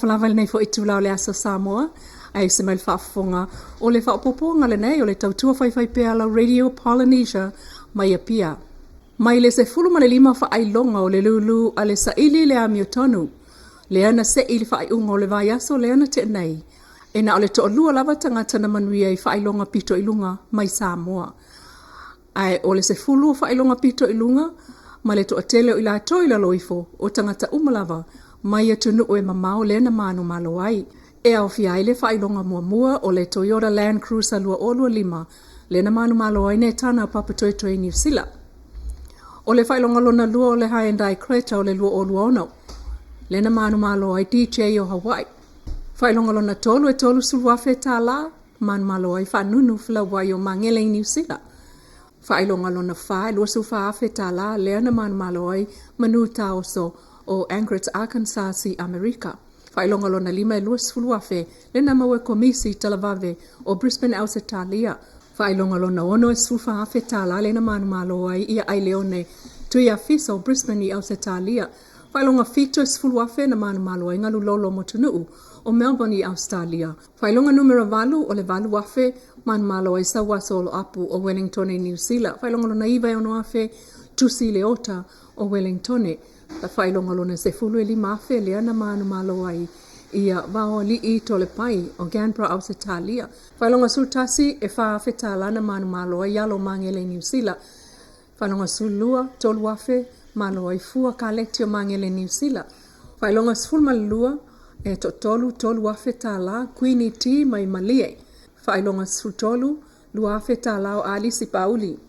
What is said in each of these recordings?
Talofa lava i lenei foi itula o le Aso Samoa, ae se mai le faafofoga o le faaopoopoga lenei o le tautua faifaipea a lau Radio Polynesia mai Apia. Mai le 15 faailoga o le lūlū a le saili le amiotonu, lea na se'i i le faaiuga o le vaiaso lea na tea nei, e na o le toalua lava tagata na manuia i faailoga pito i luga mai Samoa. Ae o le 10 o faailoga pito i luga ma le toatele o i latou i lalo ifo o tagata uma lava mai atunuu e mamao lea na manumalo ai. E aofia ai le faailoga muamua o le Toyota Land Cruiser 2025 lea na manumalo ai Netana Papatoetoe i Niu Sila. O le faailoga lona lua o le Hyundai Creta o le 2026 lea na manumalo ai DJ o Hawaii. Faailoga lona tolu e $30,000 manumalo ai Faanunu Felauai o Magele i Niu Sila. Faailoga lona fa e $24,000 lea na manumalo ai Manu Taoso o Anchorage, Arkansas i Amerika. Faailoga lona lima e $20,000 lea na maua e Komisi Talavave o Brisbane, Ausetalia. Faailoga lona ono e $14,000 lea na manumalo ai ia Aileone Tuiafisa o Brisbane i Ausetalia. Faailoga 7 e $10,000 na manumalo ai Galulolo Motunuu o Melbourne i Ausetalia. Faailoga numera 8 o le 8,000 manumalo ai Sauaso Oloapu o Wellington i Niu Sila. Faailoga lona 9 e 6,000 Tusi Leota o Wellington. Faailoga lona 10 e 5,000 lea na manumalo ai ia Vaoalii Tolepai o Canberra, Ausetalia. Faailoga 11 e $4,000 na manumalo ai Alo Magele i Niu Sila. Faailoga 12, 3,000 malo ai Fua Kaleti o Magele i Niu Sila. Faailoga 12, e toatolu, $3,000 Queenie T mai Malie. Faailoga 13, $2,000 o Alisi Pauli.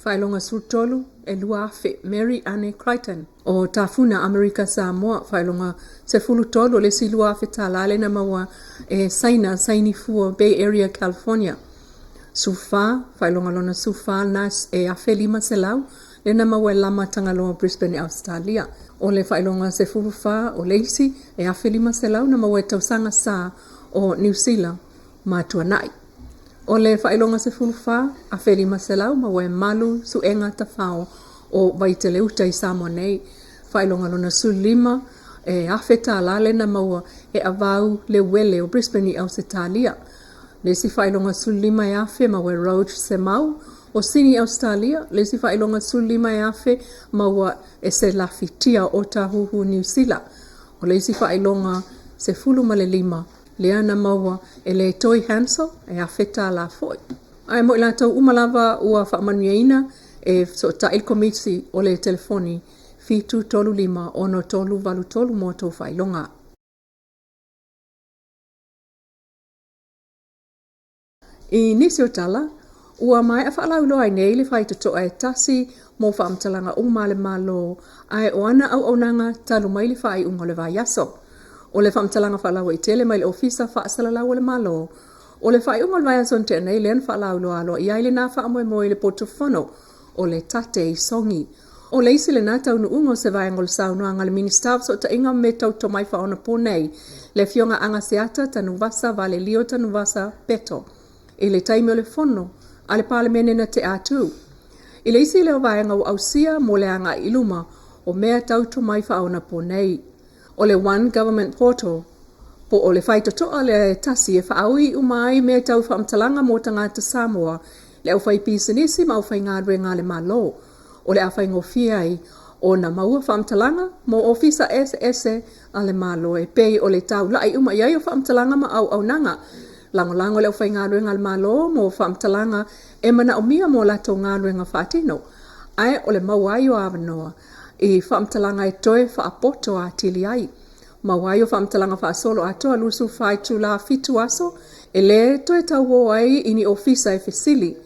Faailoga 13, e 2,000 Mary Anne Crichton o Tafuna, Amerika Samoa. Faailoga 13, o le isi $2,000 lea na maua e Saina Saini Fua, Bay Area, California. 14, faailoga lona 14 lena e 1,500 lea na maua e Lama Tagaloa Brisbane, Ausetalia. O le faailoga 14 o le isi e 1,500 na maua e Tausaga Sa o Niu Sila ma Tuanai. O le faailoga 14, 1,500 maua e Malu Suega Tafao o Vaiteleuta i Samoa nei. Faailoga lona 15, e $1,000 lea na maua e Avau Leuele o Brisbane i Ausetalia. Le isi faailoga 15 e 1,000 maua e Roach Semau o Sini Ausetalia. Le isi faailoga 15 e 1,000 maua e Selafitia o Otahuhu Niu Sila. O le isi faailoga 15 lea na maua e le Toi Hansel e $1,000 foi. Ae mo i latou uma lava ua faamanuiaina e fesootai le Komiti o le telefoni 735 6383 mo tou faailoga. I nisi o tala, ua maea faalauiloa ai nei le faitotoa e tasi mo faamatalaga uma a le Malo ae o ana auaunaga talu mai le faaiuga o le vaiaso. O le faamatalaga faalauaitele mai le Ofisa Faasalalau o le Malo, o le faaiuga o le vaiaso na tea nei lea na faalauiloa aloaia ai lena faamoemoe i le potu fono o le tate i Sogi. O le isi lena taunuuga o se vaega o le saunoaga a le Minisita o Fesootaiga ma Mea Tau Tomai Faaonaponei, le Afioga Agaseata Tanuvasa Valelio Tanuvasa Peto, i le taimi o le fono a le Palemene na tea atu. I le isi lea o vaega ua ausia mo le agai i luma o mea tau tomai faaonaponei, o le One Government Portal, po o le faitotoa lea e tasi e faaui uma ai mea tau faamatalaga mo tagata Samoa, le aufaipisinisi ma aufaigaluega a le Malo, o le a faigofie ai ona maua faamatalaga mo ofisa eseese a le Malo e pei o le taula'i uma i ai o faamatalaga ma auaunaga lagolago i le aufaigaluega a le Malo mo faamatalaga e manaomia mo latou galuega faatino, ae o le maua ai o avanoa i faamatalaga e toe faapoto atili ai. Maua ai o faamatalaga faasolo atoa 24 itula 7 aso e lē toe tauō ai i ni ofisa e fesili,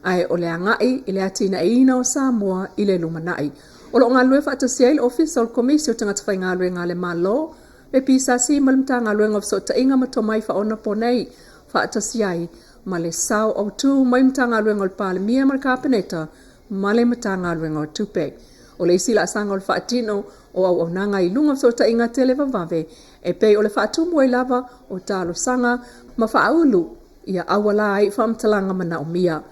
ae o le agai i le atinaeina o Samoa i le lumanai. O lo o galulue faatasi ai le Ofisa o le Komisi o Tagata Faigaluega a le Malo, le PSC ma le Matagaluega o Fesootaiga ma Tomai Faaonaponei, faatasi ai ma le sao autū mai Matagaluega o le Palemia ma le Kapeneta ma le Matagaluega o Tupe. O le isi laasaga o le faatino o auaunaga i luga o fesootaiga televavave e pei o le faatumu ai lava o talosaga ma faaulu ia auala ai faamatalaga manaomia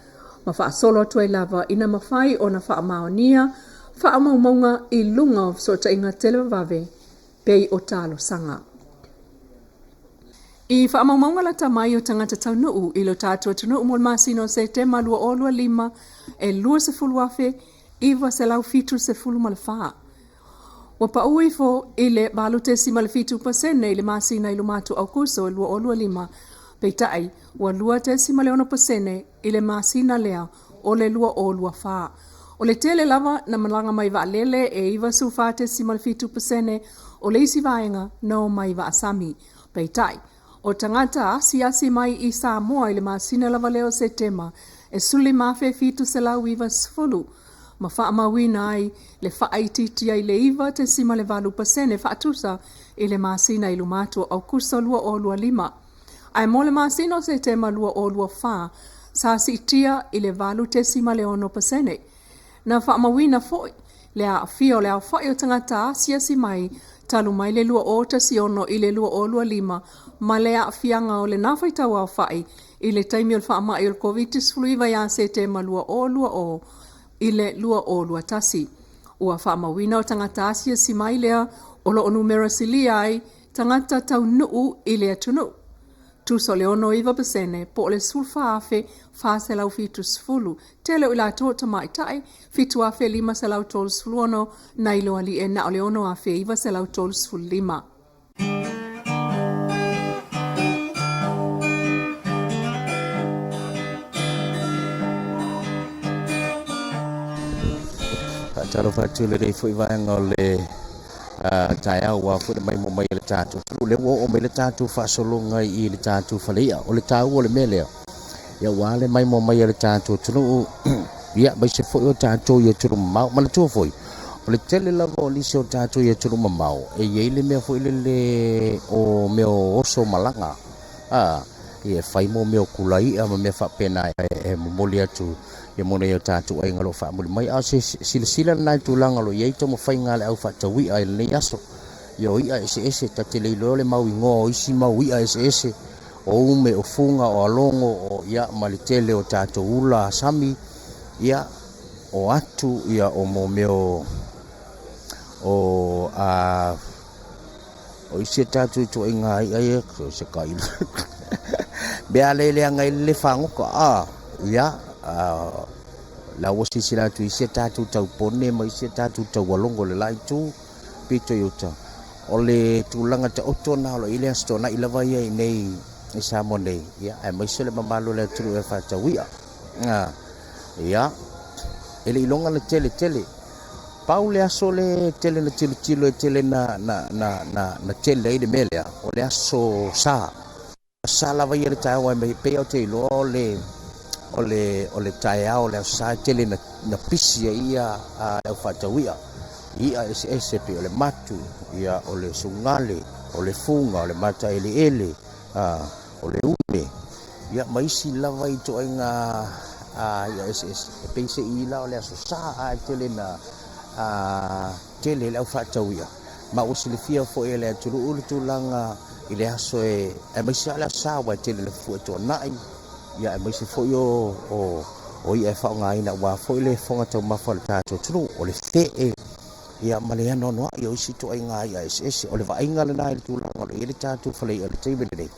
ma faasolo atu ai lava ina mafai ona faamaonia faamaumauga i luga o fesootaiga televavave pei o talosaga. I faamaumauga lata mai o tagata taunuu i lo tatou atunuu mo le masina o Setema 2025, e 20,974. Ua pau ifo i le 8.7% i le masina i luma atu o Aokuso 2025, peitai ua 2.6% i le masina lea o le 2024. O le tele lava na malaga mai vaalele e 94.7%, o le isi vaega na o mai vaasami. Peitai, o tagata asiasi mai i Samoa i le masina lava lea o Setema e 15,790 ma faamauina ai le faaitiitia i le 9.8% faatusa i le masina i luma atu o Aokuso 2025. Ae mo le masina o Setema 2024, sa siitia i le 8.6%. Na faamauina foi le aafia o le aofai o tagata asiasi mai talu mai le 2016 i le 2025 ma le aafiaga o lena faitau aofai i le taimi o le faamai o le Koviti-19 ia Setema 2020 i le 2021. Ua faamauina o tagata asiasi mai lea o lo o numera silia ai tagata taunuu i le atunuu. Tusa o le 69% po o le 14,470. Tele o i latou o tamaitai, 7,536 nai lo alii e na o le 6,935. Faatalofa atu i lenei foi vaega o le taeao aua foi le maimoa mai a le tatou atunuu. Lea ua oo mai le tatou faasologa i le tatou faleia. O le taua o le mea lea, ia aua le maimoa mai a le tatou atunuu, ia aemaise foi o tatou i atunuu mamao. Manatua foi, o le tele lava o nisi o tatou i atunuu mamao, e i ai le mea foi lele o mea o oso malaga, a, ia e fai mo mea o kulai'a ma mea faapena e momoli atu ia mo nai o tatou aiga o lo o faamuli mai. A o se silasila lena i le tulaga o lo o i ai taumafaiga a le au faataui'a i lenei aso, ia o i'a eseese, ta te le iloa le mau igoa o isi mau i'a eseese, o ume, o fuga, o alogo, o ia ma le tele o tatou ula sami, ia o atu, ia o mo mea o o a o isi a tatou ituaiga i'a ia, o se kai mea le leaga i le fagota a ia la ua silasila atu i isi a tatou taupone ma isi a tatou taualogo i le la itu pito i uta o le tulaga taoto na o lo o i ai le Aso Toonai lava ia i inei i Samoa nei, ia aemaise le mamalu o le atunuu e faatau i'a. Ia, e le i iloga na tele tele. Pau le aso le tele na tilotilo e tele na, na, na, na, na tele ai le mea lea, o le aso Sa. Sa lava ia le taeao ai mai pei ou te iloa o le o le o le taeao o le aso Sa e tele na, na pisi ai ia le au faatau i'a. I'a eseese pei o le matu, ia o le sugale, o le fuga, o le mataeleele, o le une, ia ma isi lava ituaiga i'a eseese. E pei se i la o le aso Sa a e tele na tele le au faatau i'a. Ma ua silafia foi e le atunuu le tulaga i le aso e aemaise lava o le aso Sa aua e tele ina fufue tuanai, ia aemaise foi o o o i'a e faaaogaina aua foi le fofoga taumafa o le tatou atunuu, o le fee, ia ma le anoanoai o isi ituaiga i'a eseese. O le vaaiga lena i le tulaga o lo o i ai le tatou fale i'a i le taimi lenei,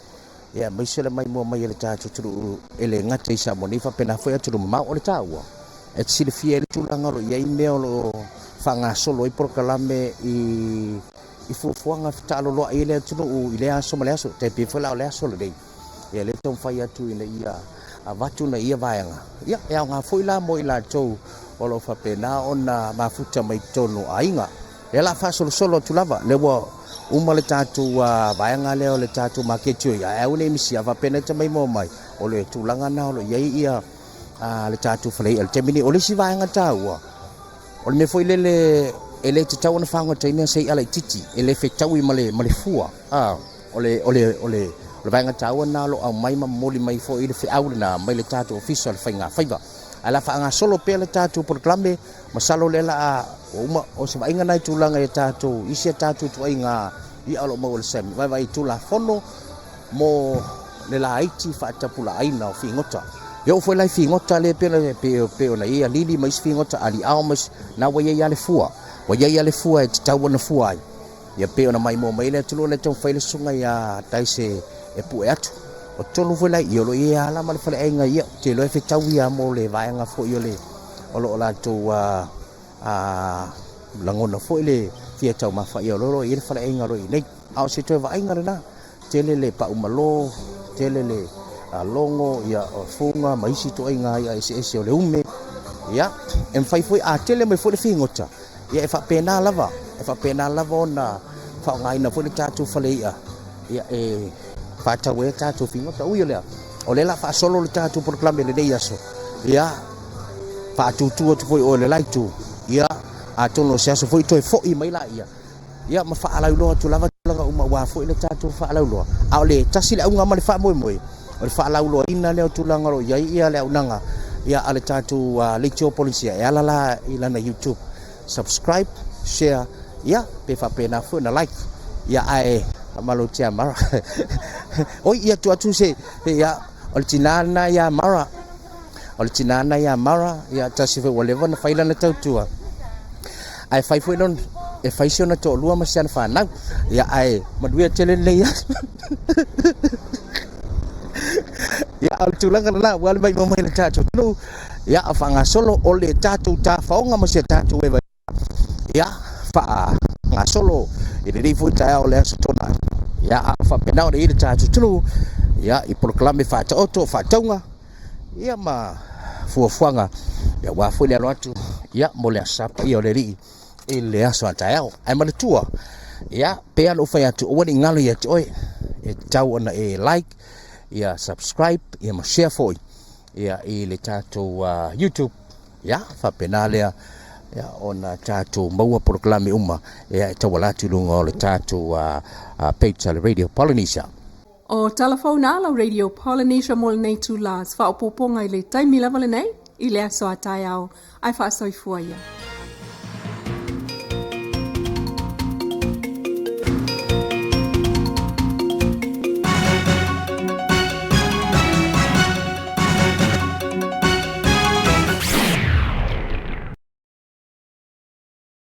ia aemaise le maimoa mai a le tatou atunuu e le gata i Samoa nei, faapena foi atunuu mamao. O le taua, e te silafia ai le tulaga o lo o i ai mea o lo o faagasolo ai polokalame i i fuafuaga fetaaloloai ai le atunuu i lea aso ma le aso. Tai pei foi la o le aso lenei, ia lea e taumafai atu ina ia avatu nai ia vaega, ia e aoga foi la mo i latou o lo o faapena ona mafuta mai totonu o aiga. Ia la faasolosolo atu lava, lea ua uma le tatou vaega lea o le tatou maketi o i'a, ae aua ne i misia, faapena ta maimoa mai, o le tulaga lena o lo o i ai ia le tatou fale i'a i le taimi nei. O le isi vaega taua, o le mea foi lele e le tatau ona fagotaina se i'a laitiiti, e le fetaui ma le, ma le fua. O le, o le, o le, o le vaega taua lena o lo o aumai ma momoli mai foi le feau lena mai le tatou Ofisa o le Faiga Faiva. Ae o le a faagasolo pea le tatou polokalame, masalo lea la a ua uma, o se vaaiga lena i tulaga i a tatou, isi a tatou ituaiga i'a o lo o maua i le sami, vaivai Tulafono mo le laiti faatapulaaina o figota. E oo foi la i figota lea pei ona, pei ona i ai alili ma isi figota, aliao ma isi, na ua i ai lava le fua. Ua i ai lava le fua e tatau ona fua ai. Ia pei ona maimoa mai le atunuu le taumafai le susuga ia Taise e pue atu. O totonu foi la i o lo o i ai lava ma le faleaiga ia, ou te iloa e fetau ia mo le vaega foi o le o lo o latou a a lagona foi le fia taumafa ia o lo o i ai le faleaiga o lo o i nei. A o se toe vaaiga lena, tele le pau malo, tele le logo, ia o fuga ma isi ituaiga i'a eseese o le ume. Ia, e mafai foi a tele mai foi le figota, ia e faapena lava, e faapena lava ona faaaogaina foi le tatou fale i'a, ia e faatau ai a tatou figota. Ui o lea, o lea o le a faasolo le tatou polokalame i lenei aso, ia faatutu atu foi i o i le la itu, ia atonu o se aso foi toe foi mai laia, ia ma faalauiloa atu lava tulaga uma aua foi le tatou faalauiloa. A o le tasi le auga ma le faamoemoe, o le faalauiloaina lea o tulaga o lo o i ai ia le auaunaga ia a le tatou Leitio Polenisia e ala la i lana YouTube. Subscribe, share, ia pe faapena foi ona like. Ia ae faamalo tia Mara. Oi ia tuu atu se ia o le tina lena ia Mara. O le tina lena ia Mara, ia tasi foi ua leva ona fai lana tautua. Ae fai foi lona e fai si ona toalua ma si ana fanau. Ia ae manuia tele lenei aso. Ia o le tulaga lena ua alu mai mai le tatou atunuu. Ia o faagasolo o le tatou tafaoga ma si a tatou eva. Ia faagasolo i lenei foi taeao o le Aso Toonai. Ia a o faapena ona i ai le tatou atunuu, ia i polokalame faataoto, faatauga, ia ma fuafuaga ia aua foi le alo atu ia mo le Aso Sa Paia o le Alii i le aso a taeao. Ae manatua, ia pei lava ona ou fai atu, aua ne i galo ia te oe, e tatau ona e like, ia subscribe, ia ma share foi ia i le tatou YouTube. Ia faapena lea ia ona tatou maua polokalame uma ia e tauala atu i luga o le tatou page a le Radio Polynesia. O tala fou na lau Radio Polynesia mo lenei itula, se faaopoopoga i le taimi lava lenei i le aso a taeao, ae faasoifua ia.